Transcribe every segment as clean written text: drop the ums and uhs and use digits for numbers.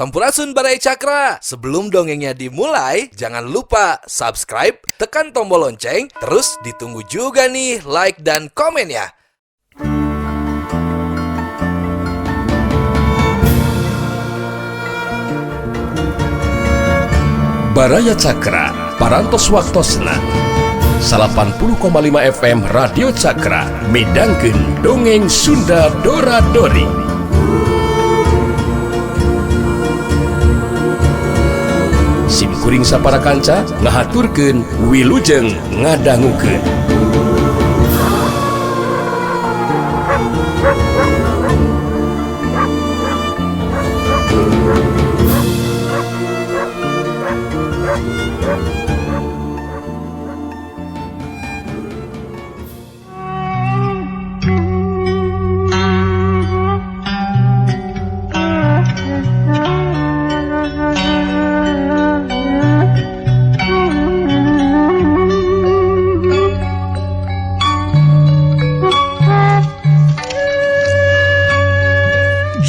Sampurasun Baraya Cakra. Sebelum dongengnya dimulai, jangan lupa subscribe, tekan tombol lonceng, terus ditunggu juga nih like dan komennya. Baraya Cakra, Parantos Waktosna 80,5 FM Radio Cakra midangkeun dongeng Sunda Dora Dori. Sim kuring sapara kanca ngahaturkeun wilujeng ngadangukeun.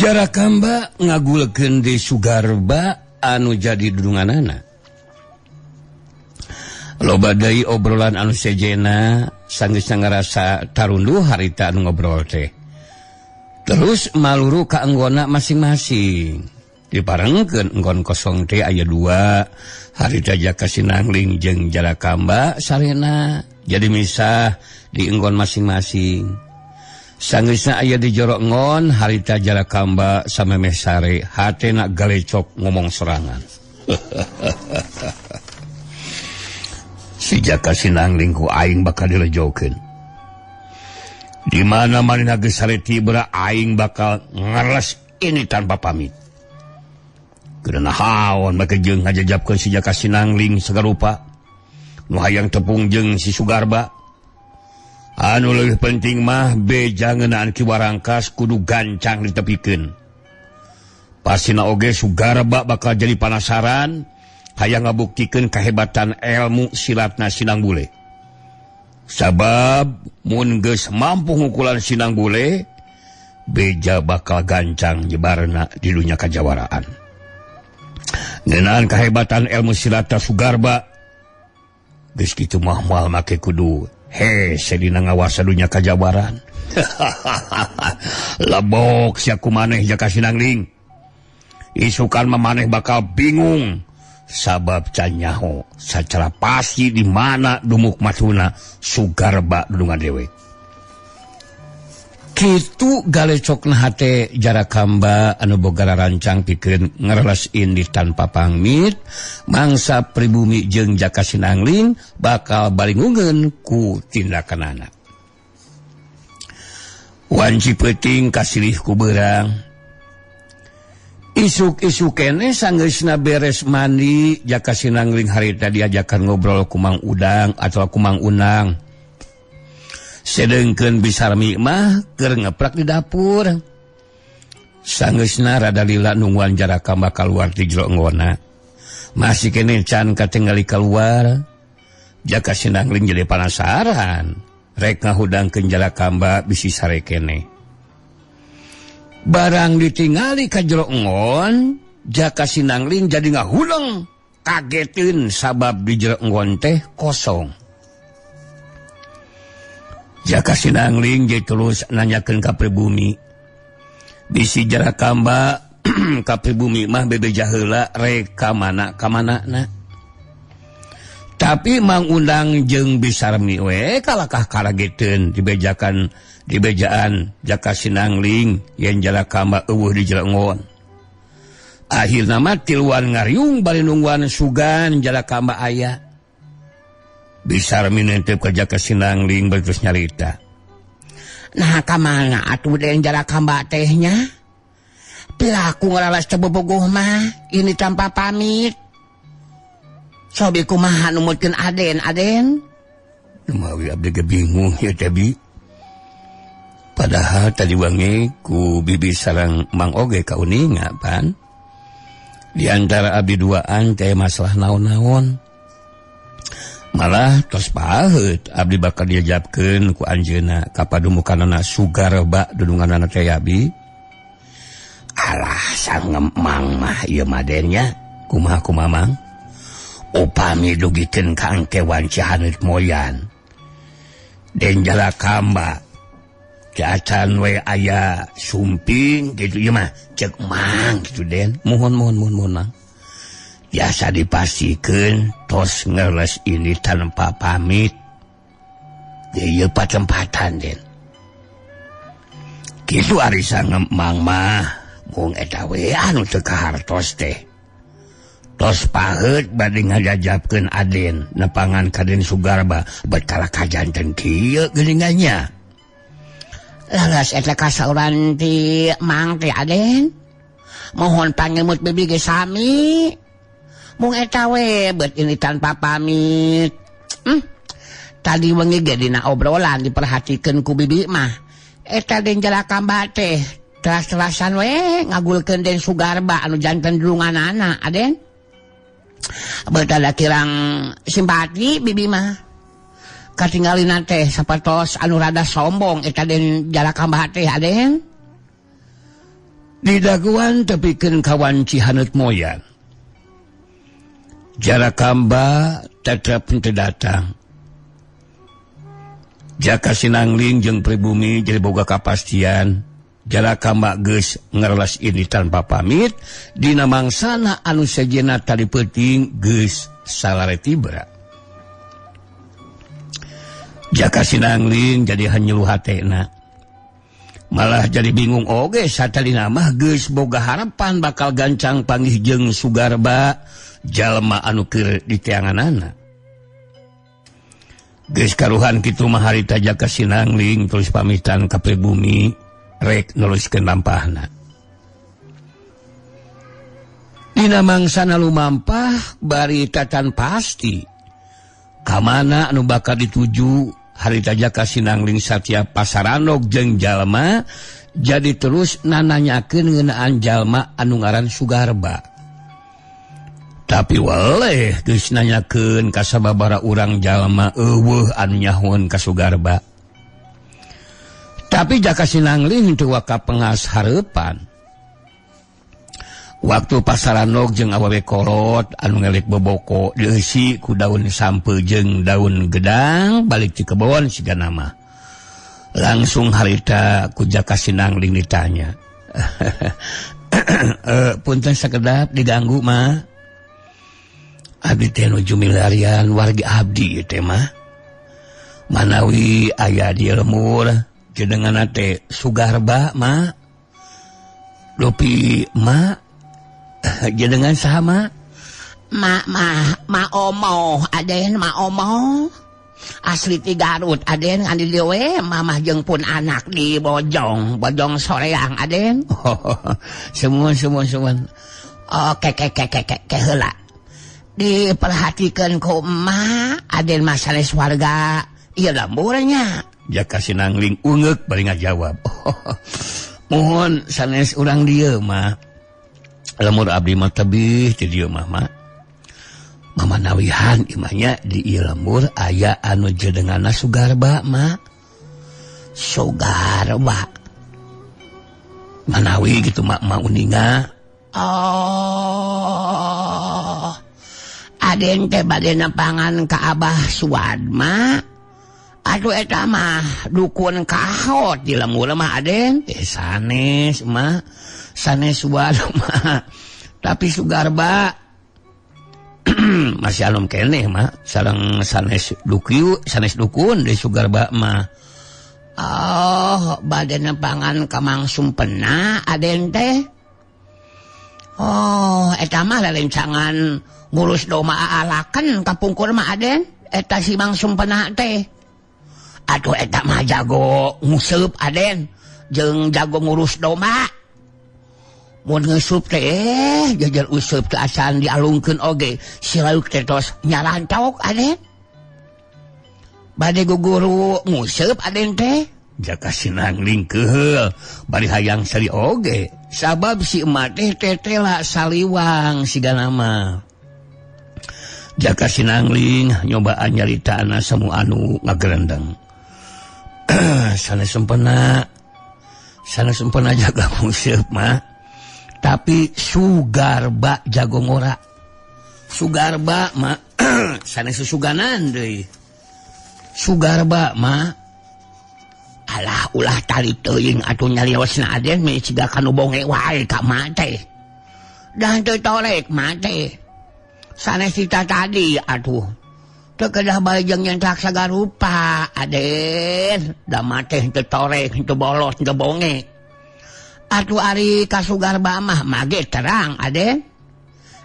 Jarakamba ngagulkeun di Sugarba anu jadi dudunganana. Loba deui obrolan anu sejena sanggeus ngarasa tarunduh harita anu ngobrol teh. Terus maluru ka anggona masing-masing. Diparengkeun enggon kosong teh aya dua, harita Jaka Sinangling jeung Jarakamba sarena jadi misah di enggon masing-masing. Sanggeusna aya di jero enggon harita Jarakamba samemeh sare hatena galecok ngomong sorangan. Si Jaka Sinangling ku aing bakal dilejokeun. Di mana manehna geus sare tibra aing bakal ngeres ini tanpa pamit. Keuna haon make jeung ngajajabkeun si Jaka Sinangling sagarupa. Nu hayang tepung jeung si Sugarba. Anu leuwih penting mah beja ngeunaan Ki Warangkas kudu gancang ditepikeun. Pasina oge Sugarba bakal jadi panasaran hayang ngabuktikeun kahebatan ilmu silatna Sinang Bule. Sabab mun geus mampu ngukulan Sinang Bule, beja bakal gancang nyebarna di dunya kajawaraan. Ngeunaan kahebatan ilmu silatna Sugarba geus kitu mah moal make kudu he sedina ngawasa dunya kajabaran. Lebok sia kumaneh Jaka Sinangling. Isukan mamaneh bakal bingung sabab can nyaho sacara pasti di mana dumuk matuna Sugarba dudungan dewe. Kitu galecokna hate Jarakamba anu boga rancang pikeun ngereles indih tanpa pamit mangsa pribumi jeung Jaka Sinangling bakal balingungeun ku tindakanana. Wanci peuting kasilih ku beurang. Isuk-isuk keneh sanggeusna beres mandi Jaka Sinangling harita diajakan ngobrol ku Mang Udang atau ku Mang Unang. Sedengkeun Bisarmi mah keur ngeprak di dapur. Sanggeusna rada lila nungguan Jarakamba kaluar ti jero enggona. Masih keneh can katinggali kaluar. Jaka Sinangling jadi panasaran. Rek ngahudangkeun Jarakamba bisi sare keneh. Barang ditingali ka jero enggon, Jaka Sinangling jadi ngahuleng, kagetin sabab di jero enggon teh kosong. Jaka Sinangling jadi terus nanyakeun ka pribumi. Bisi Jarakamba ka pribumi mah bebeja heula rek ka mana ka manana. Tapi Mang Undang jeung Bisarmi we kalakah karageteun dibejakan dibejaan Jaka Sinangling yen Jarakamba eueuh di jero enggon. Akhirna mah tiluan ngariung bari nungguan sugan Jarakamba aya. Bisarmi nentep ka Jaka Sinangling bari terus nyarita. Nah ka mana atuh den Jarakamba tehnya? Pelaku ngaralas teu bobogoh mah ini tanpa pamit. Sobi kumaha numutkeun Aden, Aden? Lumawi abdi ge bingung ya teh bi. Padahal tadi wangi ku bibi sareng Mang Oge kauninga pan. Di antara abdi duaan teh masalah naon-naon. Malah tos paheut abdi bakal diajabkeun ku anjeunna ka padumukanana Sugarba dudunganana teh abi. Alah sangemang mah ieu madennya kumaha kumaha mang upami dugikeun ka angkewan Cihaneut Moyan Den Jalakamba cacan we aya sumping gitu ieu mah cek mang gitu Den mohon mohon mohon mohon mang biasa dipastikeun tos ngeles ini tanpa pamit ieu patempatan Den kitu ari sangemang mah mung eta we anu teu kahartos teh tos paheut bade ngajajabkeun Aden nepangan ka Den Sugarba betala kajanten kieu geuningannya laras eta kasauran ti mang teh Aden mohon pangemut bibi ge sami mung eta we bet ini tanpa pamit. Tadi wengi ge dina obrolan diperhatikeun ku bibi mah eta Den Jalakamba teh teras-terasan we ngagulkeun Den Sugarba anu janten dulunganana Aden betala kirang simpati bibi mah katinggalina teh sapertos anu rada sombong eta Den Jalakamba teh Aden didaguan tepikeun kawan Cihaneut Moyan Jalakamba tetep teu datang. Jaka Sinangling jeung pribumi jadi boga kapastian Jalakamba geus ngerelas ini tanpa pamit dina mangsana anu sejenna tadi peuting geus salare tibra. Jaka Sinangling jadi hanyelu hatena malah jadi bingung oge satadina mah geus boga harapan bakal gancang panggih jeung Sugarba jalma anu keur diteanganana. Geus karuhan kitu mah harita Jaka Sinangling terus pamitan ka pribumi rek neruskeun lampahna. Dina mangsana lumampah bari tatan pasti ka mana anu bakal dituju harita Jaka Sinangling satiap pasarandog jeung jalma jadi terus nananyakeun ngeunaan jalma anu ngaran Sugarba. Tapi waleh geus nanyakeun ka sababaraha urang jalma eueuh anu nyahoeun ka Sugarba. Tapi Jaka Sinangling teu waka pengas hareupan. Waktu pasaranog jeung awewe kolot anu ngelek boboko dieusi ku daun sampeu jeung daun gedang balik ti kebon siga nama. Langsung harita ku Jaka Sinangling ditanya. Punten sakedap diganggu mah. Abdi teh nuju milarian wargi abdi teh mah. Manawi aya di lemur jenenganna teh Sugarba mah. Dupi ma jenengan saha ma? Ma ma ma omoh Aden ma omoh. Asli ti Garut Aden anu dieu we mamah jeung pun anak di Bojong, Bojong Soreang Aden. Oh, semua semua semua. Oke ke ke ke ke heula. Diperhatikan ku emak Aden mah sanes warga ieu lemburnya. Jaka Sinangling ungeuk bari ngajawab. Mohon sanes urang dieu mah. Lemur abdi mah tebih ti dieu mah mah. Mama nawihan imahnya di ieu lembur aya anu jenenganna Sugarba mah. Sugarba. Manawi gitu mak ma uninga. Oh. Aden teh bade nepangan ka Abah Suadma. Aduh eta mah dukun kahot di lembur mah Aden. Sanes mah sanes Suadma. Tapi Sugarba masih alum keneh mah sareng sanes dukiu sanes dukun di Sugarba mah. Oh, bade nepangan ka Mang Sumpena Aden teh. Oh, eta mah lelencangan ngurus doma aalaken kapungkur mah Aden. Eta si Mang Sumpena teh. Aduh eta mah jago nguseup Aden jeung jago ngurus domba. Mun ngeusup teh jajar useup teh acan dialungkeun oge silauk teh tos nyarantok Aden. Bade guguru nguseup Aden teh. Jaka Sinangling keuheul bari hayang seri oge sabab si emak teh tetela saliwang sigana mah. Jaka Sinangling nyobaan nyaritana semu anu ngagerendeng. Sanes sempena jaga nguseup mah. Tapi Sugarba jago ngora. Sugarba mah sanes susuganan deui. Sugarba mah alah ulah tali teuing atuh nyariosna Aden meh siga kanu bonge wae ka mak teh. Dan teu torek mak teh. Sanes cita tadi atuh. Teu kedah bae jeung nyentak sagarupa Aden. Da mak teh teu torek, teu bolos, teu bonge. Atuh ari ka Sugarba mah mage terang Aden.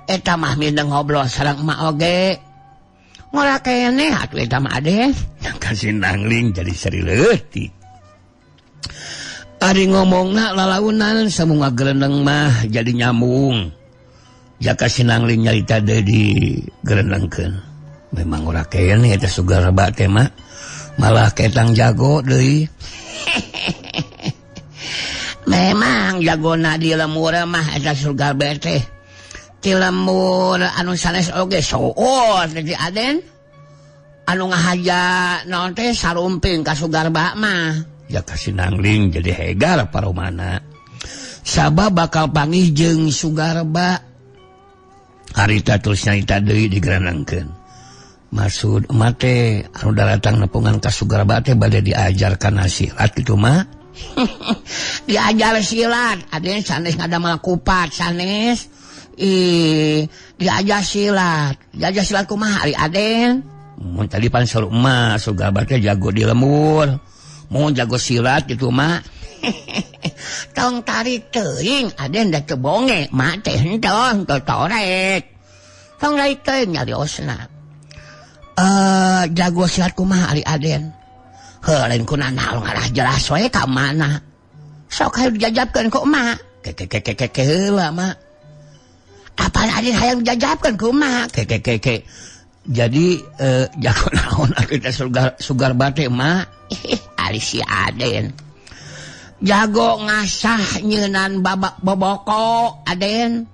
Eta mah mindeng ngobrol sareng emak oge. Ngora keneh atuh eta mah Aden. Ka Sinangling jadi seri leutik. Ari ngomongna lalaunan samunga gereneng mah jadi nyambung. Jaka Sinangling nyarita deui digerenengkeun. Memang ora keneh eta Sugarba teh mah. Malah ketang jago deui. Memang jagona di lemur mah eta Sugarba teh. Ti lemur anu sanes oge soor teh Aden. Anu ngahaja naon teh sarumping ka Sugarba mah. Jaka Sinangling jadi hegar paromana. Sabab bakal pangih jeung Sugarba. Harita terus nyarita deui digerenengkeun. Maksud emak teh anu daratang nepungan ka Sugarba teh bade diajar kana silat kitu mah. Diajar silat, Aden sanes ngadamel kupat sanes. Ih, diajar silat. Diajar silat kumaha ari Aden? Mun tadi pan saur emak Sugarba teh jago di lemur. Mau jago silat gitu mak. Tong tarik teuing Aden da teu bonge mak teh henteu teu torek. Tong tarik teuing nyariosna. Jago silat kumaha ari Aden? Heuh lain kuna naon ngarah jelas we ka mana. Sok hayu dijajabkeun ku emak. Ke heula mak. Apaan Aden hayang dijajabkeun ku emak? Ke. Jadi jago naon atuh teh Sugarba teh mak? Ari si Aden jago ngasah nyeunan babak boboko Aden.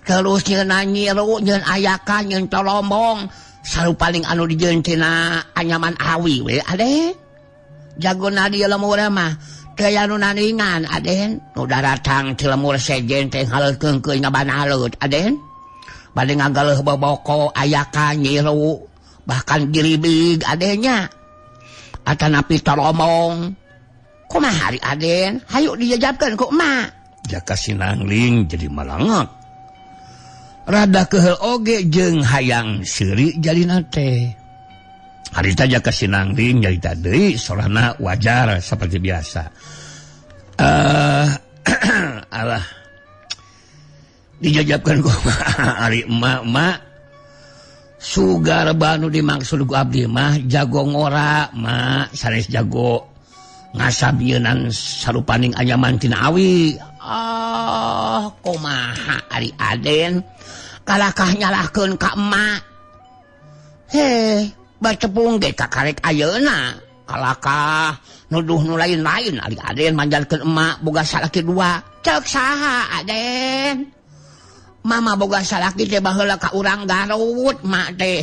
Terus nyeunan nyiru, nyeun ayakan, nyeun tolombong, sarupaling anu dijieun tina anyaman awi we Aden. Jagona di lemur mah teu aya nu naningan Aden. Nu daratang ti lemur sejen teh ngaleutkeun keun ngabanalut Aden. Bade ngagaleuh boboko, ayakan, nyiru, bahkan giribig Adennya. Atanapi tolomong. Kumaha ari Aden? Hayu dijajabkeun ku emak. Jaka Sinangling jadi malangat. Rada keheul oge jeung hayang seuri jadina teh. Harita Jaka Sinangling nyarita deui sorana wajar seperti biasa. Alah. Dijajabkeun ku ari emak-emak. Sugarba nu dimaksud ku abdi mah jago ngora mak sanes jago ngasab yeunan sarupaning anyaman tina awi. Oh, kumaha ari Aden kalakah nyalahkeun ka emak. Heh, batepung ge kakarek ayeuna kalakah nuduh nu lain-lain ari Aden manjalkeun emak boga salaki dua. Ceuk saha Aden? Mama boga salaki teh baheula ka urang Garut mak teh.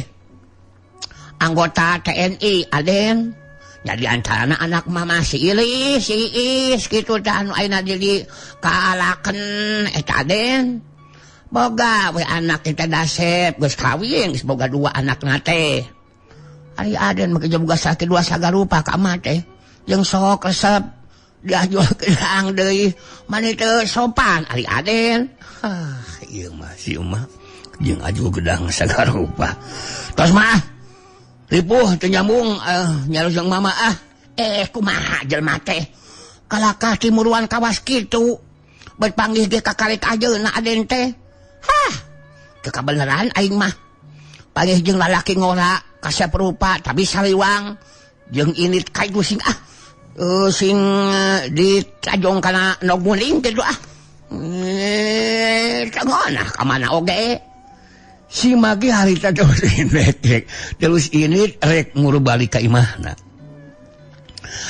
Anggota TNI Aden. Jadi antarana anak mama si Ilis, si Iis kitu teh anu ayeuna jadi kaalaken eta Aden. Boga we anak kita dasep geus kawin geus boga dua anakna teh. Ari Aden mah boga salaki dua sagarupa ka emak teh. Jeung sok resep diajual gedang deui mani teu sopan ari Aden. Hah, ieu mah si emak jeung aju gedang sagarupa. Tos mah ripuh teu nyambung nyarus jeung mama ah. Kumaha jelema teh? Kalakah timuruan kawas kitu. Berpanggih ge kakarek ajeuna Aden teh. Hah, teu kabeneran aing mah. Panggih jeung lalaki ngora kasep rupa tapi saliwang jeung init ka sing ah. Sing ditajong kana nog muling kitu ah. Tengona ka mana oge. Si magi harita terus ini terus ini rek nguru balik ka imahna.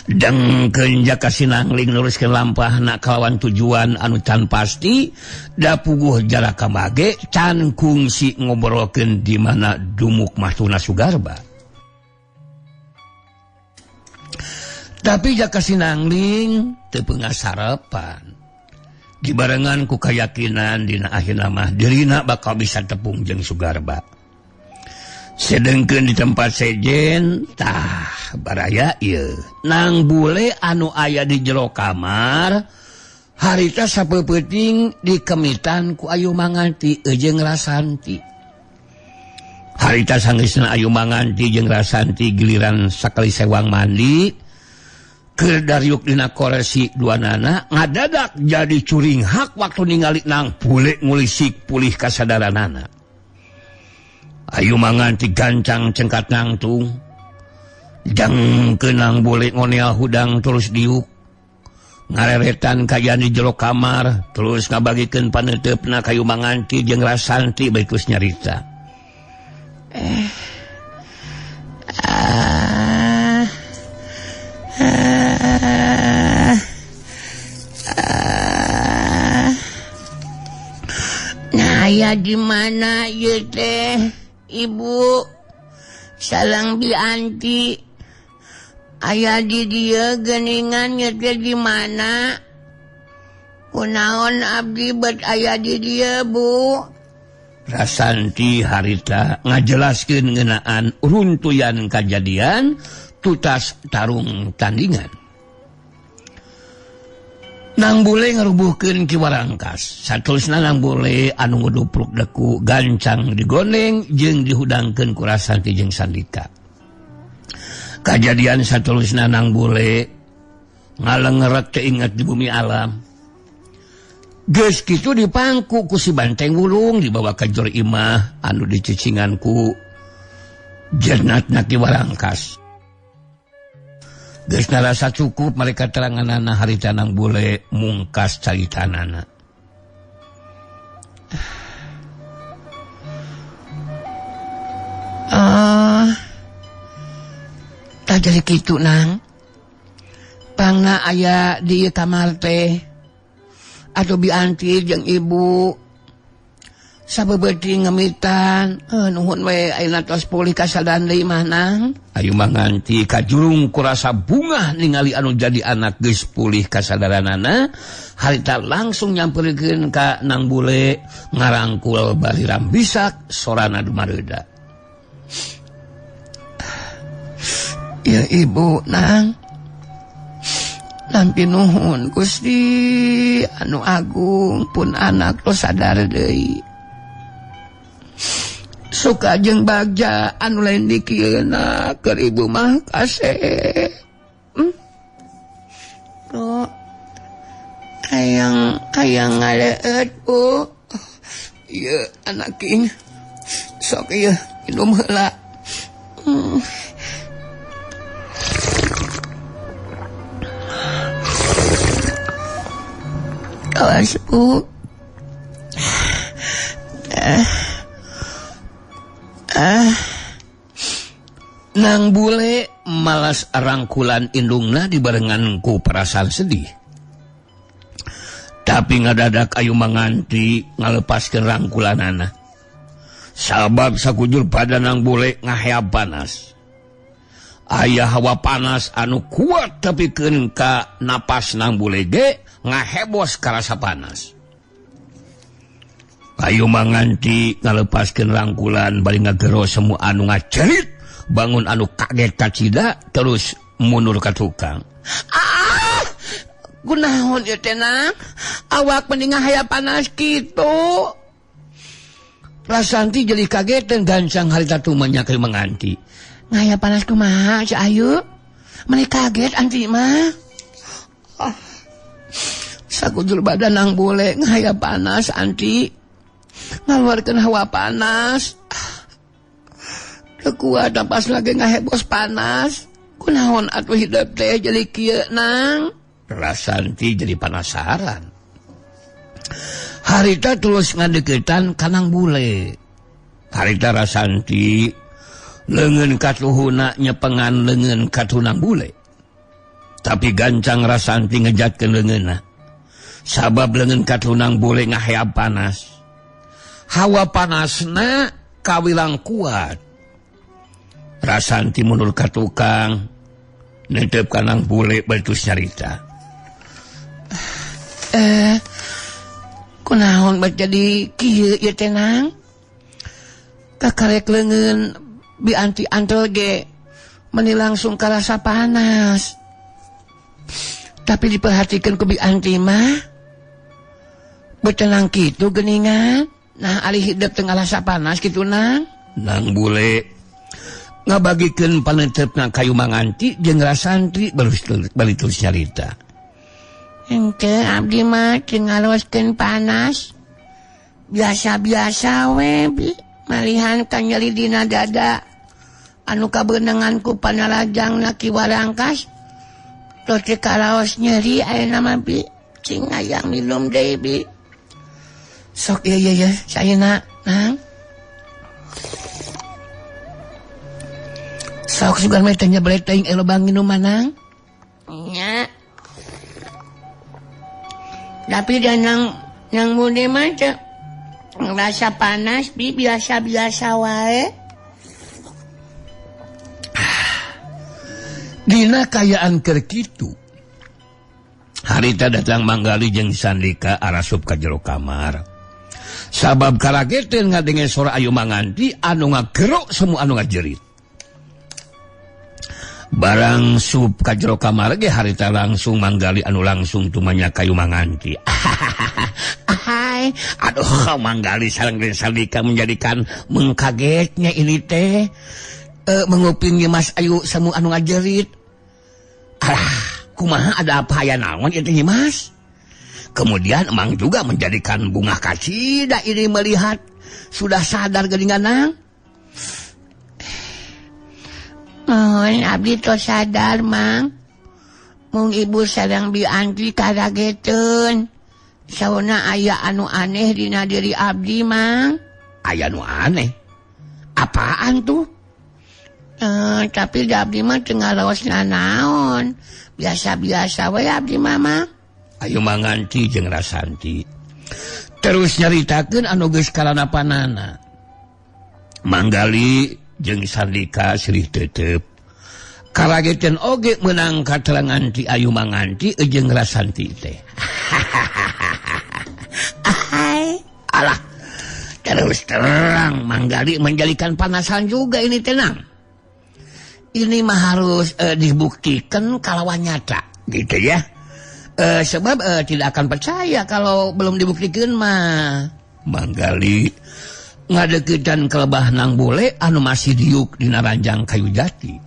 Dengkeun Jaka Sinangling neruskeun lampahna kalawan tujuan anu can pasti da puguh Jalaka mage can kungsi ngobrolkeun di mana dumuk mahtuna Sugarba. Tapi Jaka Sinangling teu pengasarepan. Dibarengan ku kayakinan dina akhirna mah dirina bakal bisa tepung jeung Sugarba. Sedengkeun di tempat sejen tah baraya ieu nang bule anu aya di jero kamar harita sapeupeting dikemitan ku Ayu Manganti jeung Rasanti. Harita sanggeusna Ayu Manganti jeung Rasanti giliran sakali sewang mandi keur dariuk dina koresi duanana ngadadak jadi curinghak waktu ningali nang bule ngulisik pulih kasadaranana. Ayu Manganti gancang cengkat nangtung jang kenang bule ngonea hudang terus diuk ngareretan kayaan di jero kamar terus ngabagikeun paneuteup-na ka Ayu Manganti jeung Rasanti bae terus nyarita. Nah ya di mana ieu teh Ibu salang Bianti aya di dieu geuningan ieu teh di mana? Kunaon abdi bet aya di dieu Bu? Rasanti harita ngajelaskeun ngeunaan runtuyan kajadian tutas tarung tandingan. Nang bule ngarubuhkeun Ki Warangkas. Saterusna nang bule anu ngudupruk deku gancang digondeng jeung dihudangkeun ku Rasanti jeung Sandika. Kajadian saterusna nang bule ngalengerek teu inget di bumi alam. Geus kitu dipangku ku si Banteng Wulung dibawa ka jero imah anu dicicingan ku jenatna Ki Warangkas. Geus narasa cukup mereka teranganana harita nang bule mungkas caritanana. Tah jadi kitu nang. Pangna aya di kamar teh. Atau Bianti jeung ibu sabeubeting ngemitan nuhun we ayeuna tos pulih kasadaran deui mah nang. Ayu Manganti kajurung kurasa bungah ningali anu jadi anak geus pulih kasadaranana harita langsung nyamperkeun ka nang bule ngarangkul bari rambisak sorana dumareuda. Ya ibu nang nampi nuhun Gusti anu agung pun anak tos sadar deui. Suka jeung bagja anu lain dikieuna keur ibu mah kaseh. Bu, hayang hayang ngaleut Bu. Ieu anak king. Sok ieu minum heula. Awas Bu. Nang bule malas rangkulan indungna dibarengan ku perasaan sedih. Tapi ngadadak Ayu Manganti ngalepaskeun rangkulanana. Sabab sakujur pada nang bule ngahea panas. Aya hawa panas anu kuat tapi keun ka napas nang bule ge ngahebos karasa panas. Ayu Manganti ngalepaskeun rangkulan bari ngagero semu anu ngacerit bangun anu kaget kacida terus mundur ka tukang. Ah, kunaon ieu teh nang? Awak mending ngahaya panas kitu. Rasanti jadi kagetan gancang harita tumanya ka Manganti. Ngahaya panas kumaha si Ayu? Meni kaget anti mah. Ah, sakujur badan nang bule ngahaya panas anti. Ngaluarkeun hawa panas. Teu kuat napas lagi ngahebos panas. Kunaon atuh hidup teh jadi kieu nang? Rasanti jadi penasaran. Harita terus ngadeukeutan ka nang bule. Harita Rasanti leungeun katuhuna nyepengan leungeun katunang bule. Tapi gancang Rasanti ngejatkeun leungeunna. Sabab leungeun katunang bule ngahea panas. Hawa panasna kawilang kuat. Rasanti mundur ka tukang netep kanang bule bari terus nyarita. Kunaon bet jadi kieu ieu teh nang? Kakarek leungeun bi anti antel ge meni langsung karasa panas. Tapi diperhatikan ku bi anti mah betenang kitu geuningan. Nah alih hidup teu ngarasa panas kitu nang. Nang bule ngabagikeun panetepna kayu manganti jeung Rasanti bari terus nyarita. Henteu abdi mah teu ngaroskeun panas. Biasa-biasa we bi malihan ka nyeri dina dada anu kabeunangan ku panarajangna Ki Warangkas. Tos teu karaos nyeri ayeuna mah bi. Cing hayang minum deui bi. Sok ieu ieu ieu sayeuna nang. Sok sugan mah teh nyeblek teuing lobang minuman nang. Nya. Tapi dan nang mune mah teu ngerasa panas bi, biasa-biasa wae. Dina kayaan keur kitu. Harita datang Manggali jeung Sandika arasup ka jero kamar. Sabab karageteun ngadenge sora Ayu Manganti anu ngagerok semua anu ngajerit. Barang sup ka jero kamar ge harita langsung Manggali anu langsung tumanya kayu Manganti. Hai, aduh Manggali sareng Sandika menjadikan mengkagetnya ini teh menguping Mas Ayu semu anu ngajerit. Alah, kumaha ada apa aya naon ieu teh Mas? Kemudian emang juga menjadikan bunga kacida ini melihat sudah sadar geuningan nang. Mohon abdi tos sadar mang. Mung ibu sareng bi anti karageteun. Sauna aya anu aneh dina diri abdi mang. Aya nu aneh? Apaan tuh? Tapi da abdi mah teu ngaraos nanaon. Biasa-biasa we abdi mah mang. Ayu Manganti jeung Rasanti. Terus nyaritakeun anu geus kalanapanana. Manggali jeung Sandika silih tetep. Karageteun oge meunang katerangan ti Ayu Manganti jeung Rasanti teh. Alah, terus terang Manggali menjadikan panasan juga ini tenang. Ini mah harus dibuktikan kalawan nyata gitu ya. Sebab tidak akan percaya kalau belum dibuktikan mah. Manggali ngadeukeutan kelebah nang bule anu masih diuk dina ranjang kayu jati.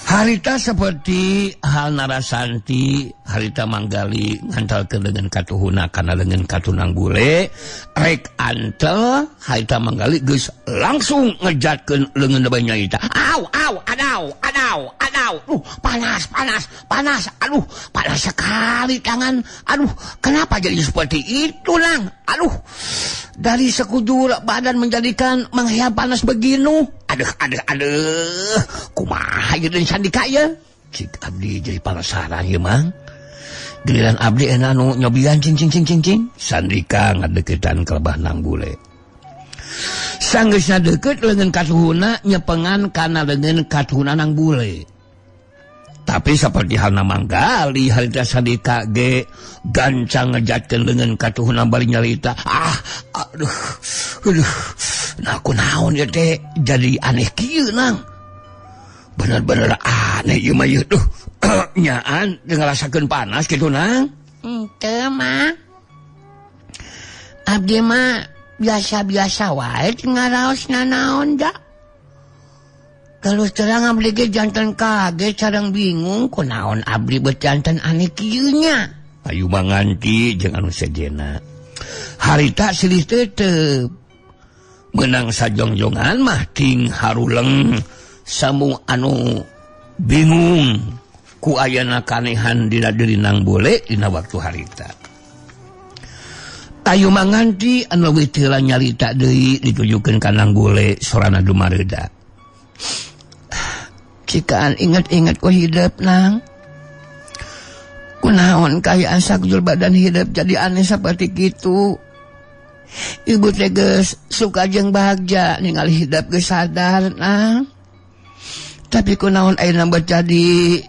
Harita seperti hal Narasanti, harita Manggali ngantalkeun leungeun katuhuna kana leungeun katunang bule, rek antel harita Manggali geus langsung ngejatkeun leungeun bae nyaita. Au au adau adau adau. Panas panas panas. Aduh, panas sekali tangan. Aduh, kenapa jadi seperti itu nang? Aduh, dari sekujur badan menjadikan menghia panas beginu. Aduh aduh aduh. Kumaha ieu Sandika ya? Cik abdi jadi penasaran ya mang. Giliran abdi enak nu nyobian cing cing cing cing cing. Sandika ngadeukeutan kelebah nang bule. Sanggeusna deukeut leungeun katuhuna nyepengan kana leungeun katuhuna nang bule. Tapi seperti halna Manggali harita Sandika ge gancang ngejatkeun leungeun katuhuna bari nyarita. Ah, aduh, aduh. Nah kunaon ieu teh jadi aneh kieu nang. Bener-bener aneh ieu mah ieu duh. Nyaan teu ngarasakeun panas kitu nang. Henteu mah. Abdi mah biasa-biasa wae teu ngaraos nanaon da. Terus terang abdi ge janten kaget sareng bingung kunaon abdi beuh janten aneh kieu nya. Ayu Manganti jeung anu sejenna. Harita silih tetep. Meunang sajongjongan mah ting haruleng sambung anu bingung ku ayana kanehan dina diri nang bule dina waktu harita. Ayu Manganti anu leuwih teu nyarita deui ditujukeun ka nang bule sorana dumareuda. Cikaan ingat-ingat ku hidup nang. Kunaon kaayaan sakjur badan hidup jadi aneh seperti kitu. Ibu teh geus suka jeung bahagia ningali hidup geus sadar nang. Tapi kunaon ayeuna jadi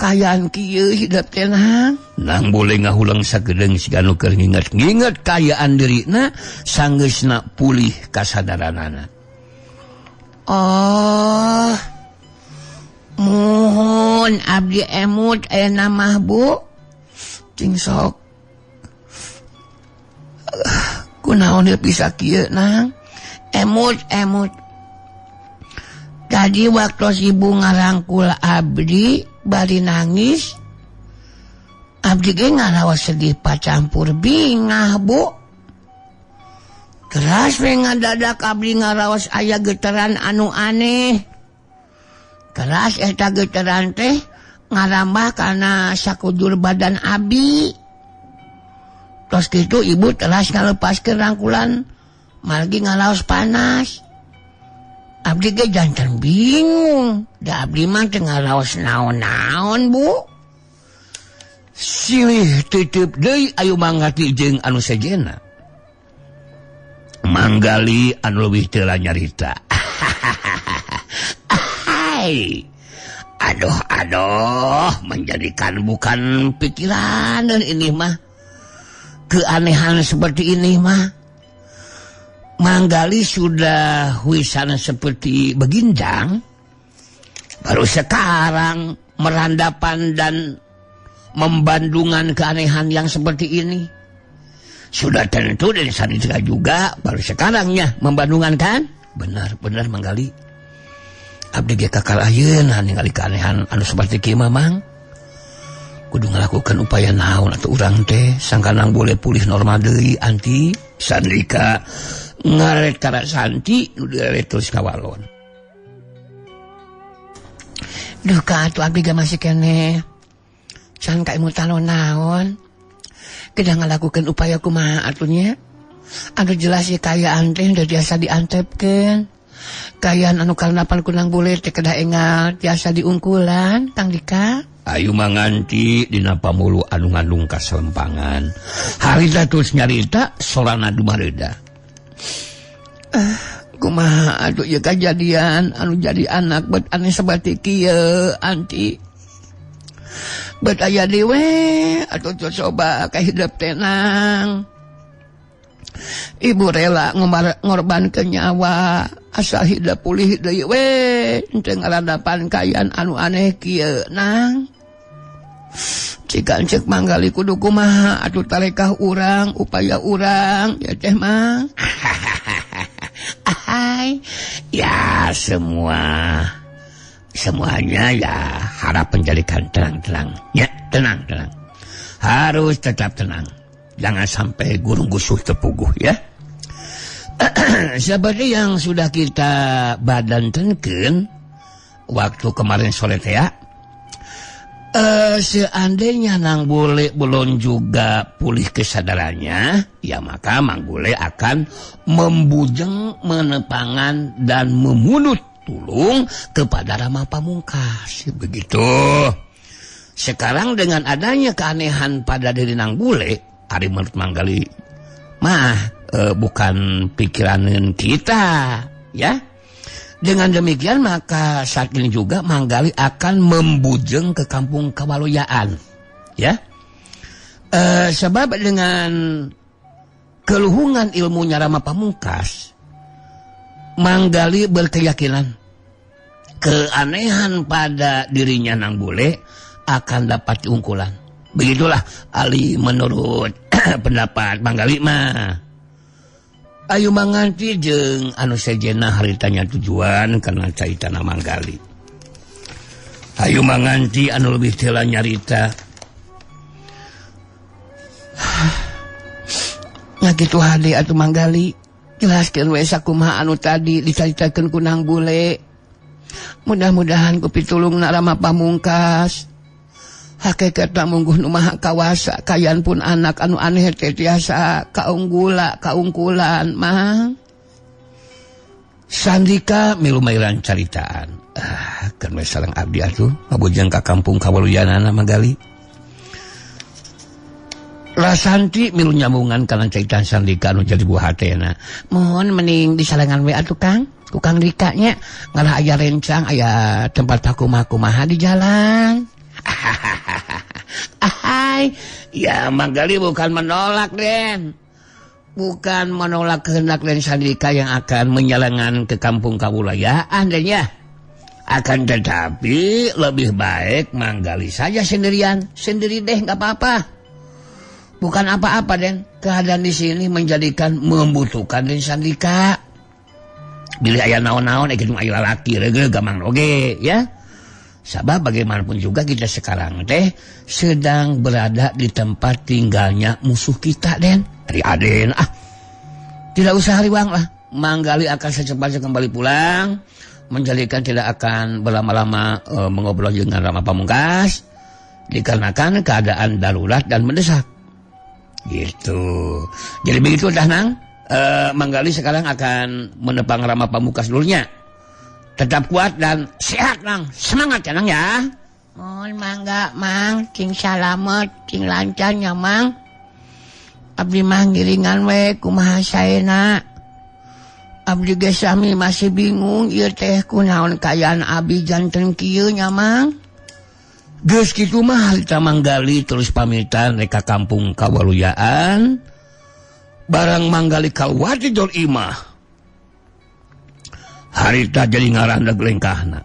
Kayaan kieu hidup teh nang. Nang boleh ngahulang sagedeung siga nu keur nginget-nginget kayaan dirina sanggeusna pulih kasadaranana. Oh. Muhun abdi emut ayeuna mah Bu. Cing sok. Kunaon ieu bisa kieu nang? Emut emut. Tadi waktu ibu ngarangkul abdi bari nangis, abdi ge ngaraos sedih pacampur bingah Bu. Keras we ngadadak abdi ngaraos aya getaran anu aneh. Keras eta getaran teh ngarambah kana sakujur badan abdi. Tos kitu ibu teras ngalepaskeun rangkulan margi ngaraos panas. Abdi ge jantan bingung. Da abdi mah teu ngaraos naon-naon Bu. Silih titip deui ayu mangati jeung anu sejena. Manggali anu leuwih teu nyarita. Hai. Aduh aduh, menjadikan bukan pikiran ini mah. Keanehan seperti ini mah. Manggali sudah wisana seperti begindang, baru sekarang merandapan dan membandungan keanehan yang seperti ini. Sudah tentu dari Sandika juga baru sekarangnya membandungan kan? Benar, benar Manggali. Abdi ge kakal ayeuna ningali keanehan anu seperti kieu mah Mang. Kudu ngalakukan upaya naon atuh urang teh sangkanang boleh pulih normal deui anti Sandika. Ngaret kara Santi nu direret terus kawalon. Duh ka atuh abdi ge masih keneh. Can kaimutan naon. Kedah ngalakukeun upaya kumaha atuh nya. Anu jelas ye kayaan teh udah biasa diantepkeun. Kayaan anu karnapan kunang bule teh kedah engal tiasa diungkulan Kang Dika. Ayu manganti dina pamulu anu ngandung kaselempangan. Harita terus nyarita sorana dumareuda. Kumaha aduh ieu kajadian anu jadi anak bet aneh seperti kieu anti. Bet aya dewe atuh coba ka hidup tenang. Ibu rela ngorbankeun nyawa asal hidup pulih deui we teu ngaradapan kaayaan anu aneh kieu nang. Cikan cek Manggali kudu kumaha atuh tarekah urang upaya urang ya teh mah. Hai. Ya semuanya ya harap menjadikan tenang-tenang. Ya, tenang-tenang. Harus tetap tenang. Jangan sampai gurung gusuh tepuguh ya. Seperti yang sudah kita badantenkeun waktu kemarin sore teh ya. Seandainya Nang Bule belum juga pulih kesadarannya, ya maka Mang Bule akan membujeng, menepangan, dan memunut tulung kepada Rama Pamungkas. Begitu. Sekarang dengan adanya keanehan pada diri Nang Bule, ari menurut Manggali mah bukan pikiran kita, ya. Dengan demikian maka saat ini juga Manggali akan membujeng ke kampung Kawaluyaan, ya. Sebab dengan keluhungan ilmunya Rama Pamungkas, Manggali berkeyakinan keanehan pada dirinya Nang Bule akan dapat keunggulan. Begitulah Ali menurut pendapat Manggali mah. Ayu manganti jeung anu sejena haritanya tujuan karena caritana Manggali. Ayu manganti anu lebih tela nyarita. Nya kitu hade atuh Manggali. Jelaskeun we sakumaha anu tadi dicaritakeun ku Nang Bule. Mudah-mudahan ku pitulungna Rama Pamungkas. Hakikatna mungguh nu maha kawasa kayan pun anak anu aneh teh tiasa kaunggula kaungkulan Mang. Sandika milu mairan caritaan. Kan we sareng abdi atuh ngabujeng ka kampung Kawaluyanana Manggali. Rasanti milu nyambungan kana caritaan Sandika anu jadi buah hatena. Mohon mending disalengan we atuh Kang. Ku Kang Dika nya ngarah aya rencang aya tempat kumaha-kumaha di jalan. Hai, ya Manggali bukan menolak Den. Bukan menolak kehendak Den Sandika yang akan menyalangan ke kampung Kawulayaan Den ya. Akan tetapi lebih baik Manggali saja sendirian. Sendiri deh nggak apa-apa. Bukan apa-apa Den. Keadaan di sini menjadikan membutuhkan Den Sandika. Bila aya naon-naon kitu aya lalaki reugeuh gamang oge ya. Sabab bagaimanapun juga kita sekarang teh sedang berada di tempat tinggalnya musuh kita Den. Ari Aden ah. Tidak usah hariwang lah. Manggali akan secepatnya kembali pulang. Menjadikan tidak akan berlama-lama mengobrol dengan Rama Pamungkas dikarenakan keadaan darurat dan mendesak. Gitu. Jadi begitu dah Nang. Manggali sekarang akan menepang Rama Pamungkas dulunya. Tetap kuat dan sehat Nang. Semangat ya Nang ya. Oh, mangga Mang, cing salamet, cing lancarnya Mang. Abdi mah ngiringan we kumaha saena. Abdi ge sami masih bingung ieu teh kunaon kaayaan abdi janten kieu nya Mang. Geus kitu mah harita Manggali terus pamitan rek ka kampung Kawaluyaan. Barang Manggali kaluar ti jol imah. Harita jadi ngarandag lengkahna.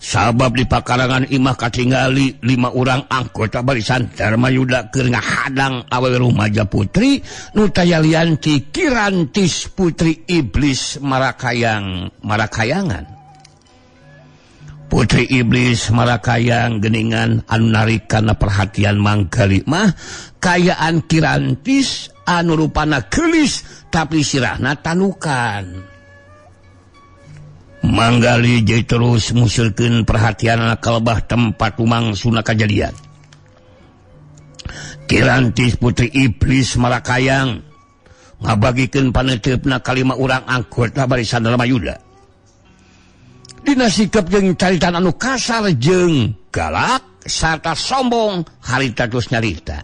Sabab di pakarangan imah katingali 5 urang anggota barisan Darmayuda keur ngahadang awewe rumaja putri nu tayalian ti Kirantis putri iblis Marakayang Marakayangan. Putri iblis Marakayang geningan anu narik kana perhatian Manggali mah kayaan Kirantis anu rupana geulis tapi sirahna tanukan. Manggali jadi terus musulkeun perhatian kalebah tempat lumangsuna kajadian. Kirantis putri iblis Marakayang ngabagikeun paneuteup-na kalima urang anggota barisan Darmayuda. Dina sikap jeung caritan anu kasar jeung galak sarta sombong harita terus nyarita.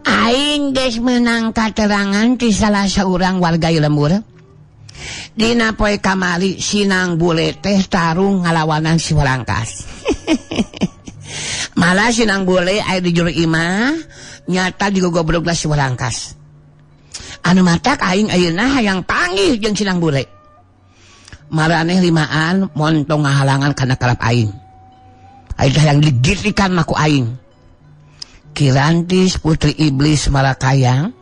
Aing geus meunang katerangan ti salah saurang warga lembur. Dina poe kamari Sinang Bule teh tarung ngalawanan si Walangkas. Malah Sinang Bule aya di jero imah nyata digogobrogna si Walangkas. Anu matak aing ayeuna hayang panggih jeung Sinang Bule. Maraneh limaan montong ngahalangan kana kalap aing. Aing teh hayang digitikan mah ku aing. Kirantis putri iblis Marakayang.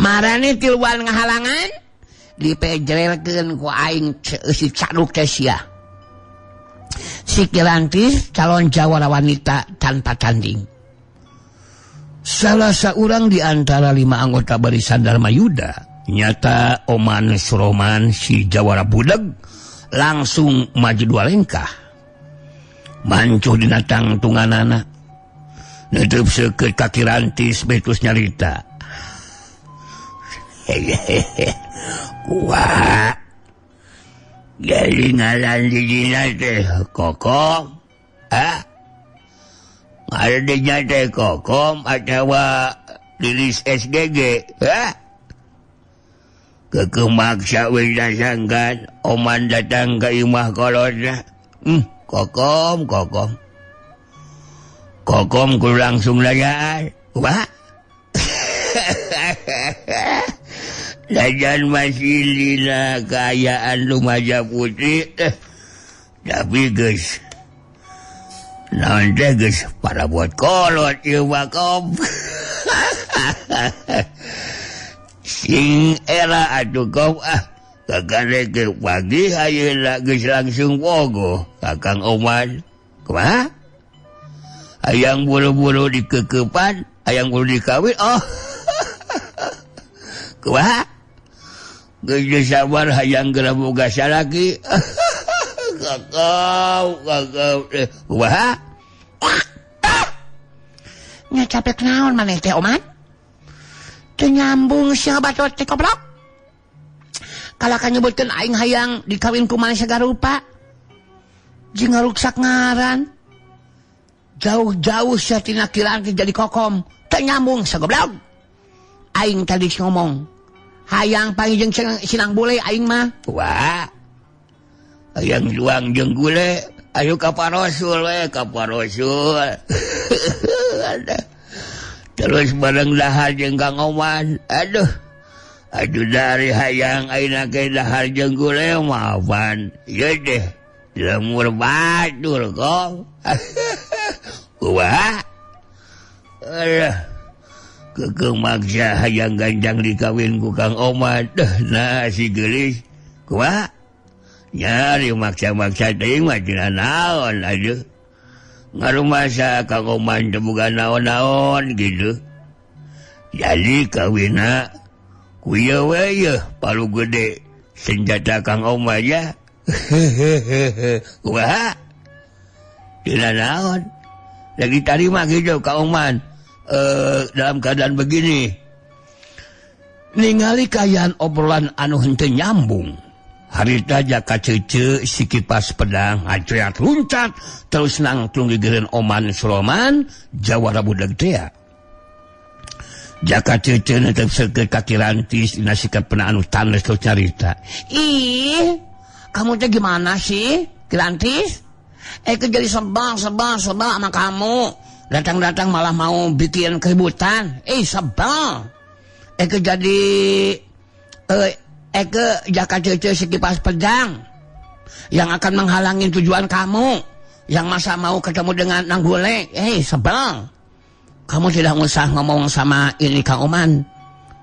Marane tiluan ngahalangan dipejrelkeun ku aing si caduk teh sia. Si Kirantis calon jawara wanita tanpa tanding. Salah seorang di antara 5 anggota barisan Darmayuda nyata Oman Suroman si jawara budeg langsung maju 2 lengkah. Mancuh dina tangtunganana. Nutup seukeut ka Kirantis betus nyarita. Hehehe. Kuat. Jadi ngaran di dina teh Kokom. Ah. Ngaran di dina teh Kokom atawa Lilis SGG. Ha? Kekeh maksa we dasangkan Oman datang ke imah kolotna. Kokom, Kokom. Kokom kudu langsung layar. Kumaha? Lajan masih lila kaayaan rumaja putri. Tapi geus naon teh geus para buat kolot ieu mah Kom. Sing era atuh Kom ah. Kakane ge pagi ayeuna geus langsung pogo Kakang Oman. Kumaha? Hayang buru-buru dikekepan, hayang buru dikawin. Oh. Kumaha? Geus sabar hayang geura boga salaki. Kakau, kakau. Kumaha? Nya capek naon maneh teh Oman? Teu nyambung sia batur teh goblok. Kalahkan nyebutkeun aing hayang dikawin ku maneh sagarupa. Jeung ngaruksak ngaran. Jauh-jauh sia tina Kirantis jadi Kokom. Teu nyambung sagoblok. Aing tadi ngomong hayang panggih jeung Sinang Bule aing mah. Wah. Hayang juang jeung gule, ayo ka Parosul we, ka Parosul. Terus bareng dahar jeung Kang Oman. Aduh. Aduh dari hayang ayeuna ge dahar jeung gule maafan. Ieu deh. Lemur batur kok. Wah. Alah. Kekeu maksa hayang ganjang dikawin ku Kang Oman. Deh, nah si geulis. Kumaha? Nyari maksa-maksa teuing mah cenah naon aduh. Ngarumasa Kang Oman teu boga naon-naon gitu. Jadi kawinna ku ieu we yeuh palu gede senjata Kang Oman ya. Kumaha? Cenah naon? Lagi tarima gitu Kang Oman dalam keadaan begini. Ningali kaayaan obrolan anu henteu nyambung. Harita Jaka Cece si kipas pedang ngaceat luncat terus nangtung gigireun Oman Suroman jawara budak teh. Jaka Cece netep seukeut ka Kirantis dina sikap pena anu tanes terus nyarita. Ih, kamu teh gimana sih, Kirantis? Jadi sebal sama kamu. Datang-datang malah mau bikin keributan. Sebal. Jadi Jaka Cece si kipas pedang yang akan menghalangi tujuan kamu, yang masa mau ketemu dengan Nang Gule. Sebel. Kamu tidak usah ngomong sama ini Kang Oman,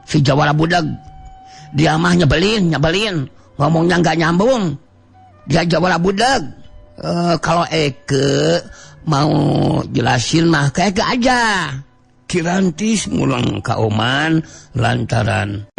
si Jawara Budeg. Dia mah nyebelin, ngomongnya nggak nyambung. Dia Jawara Budeg. Kalau Eke mau jelasin mah ke Eke aja. Kirantis mulang Kang Oman lantaran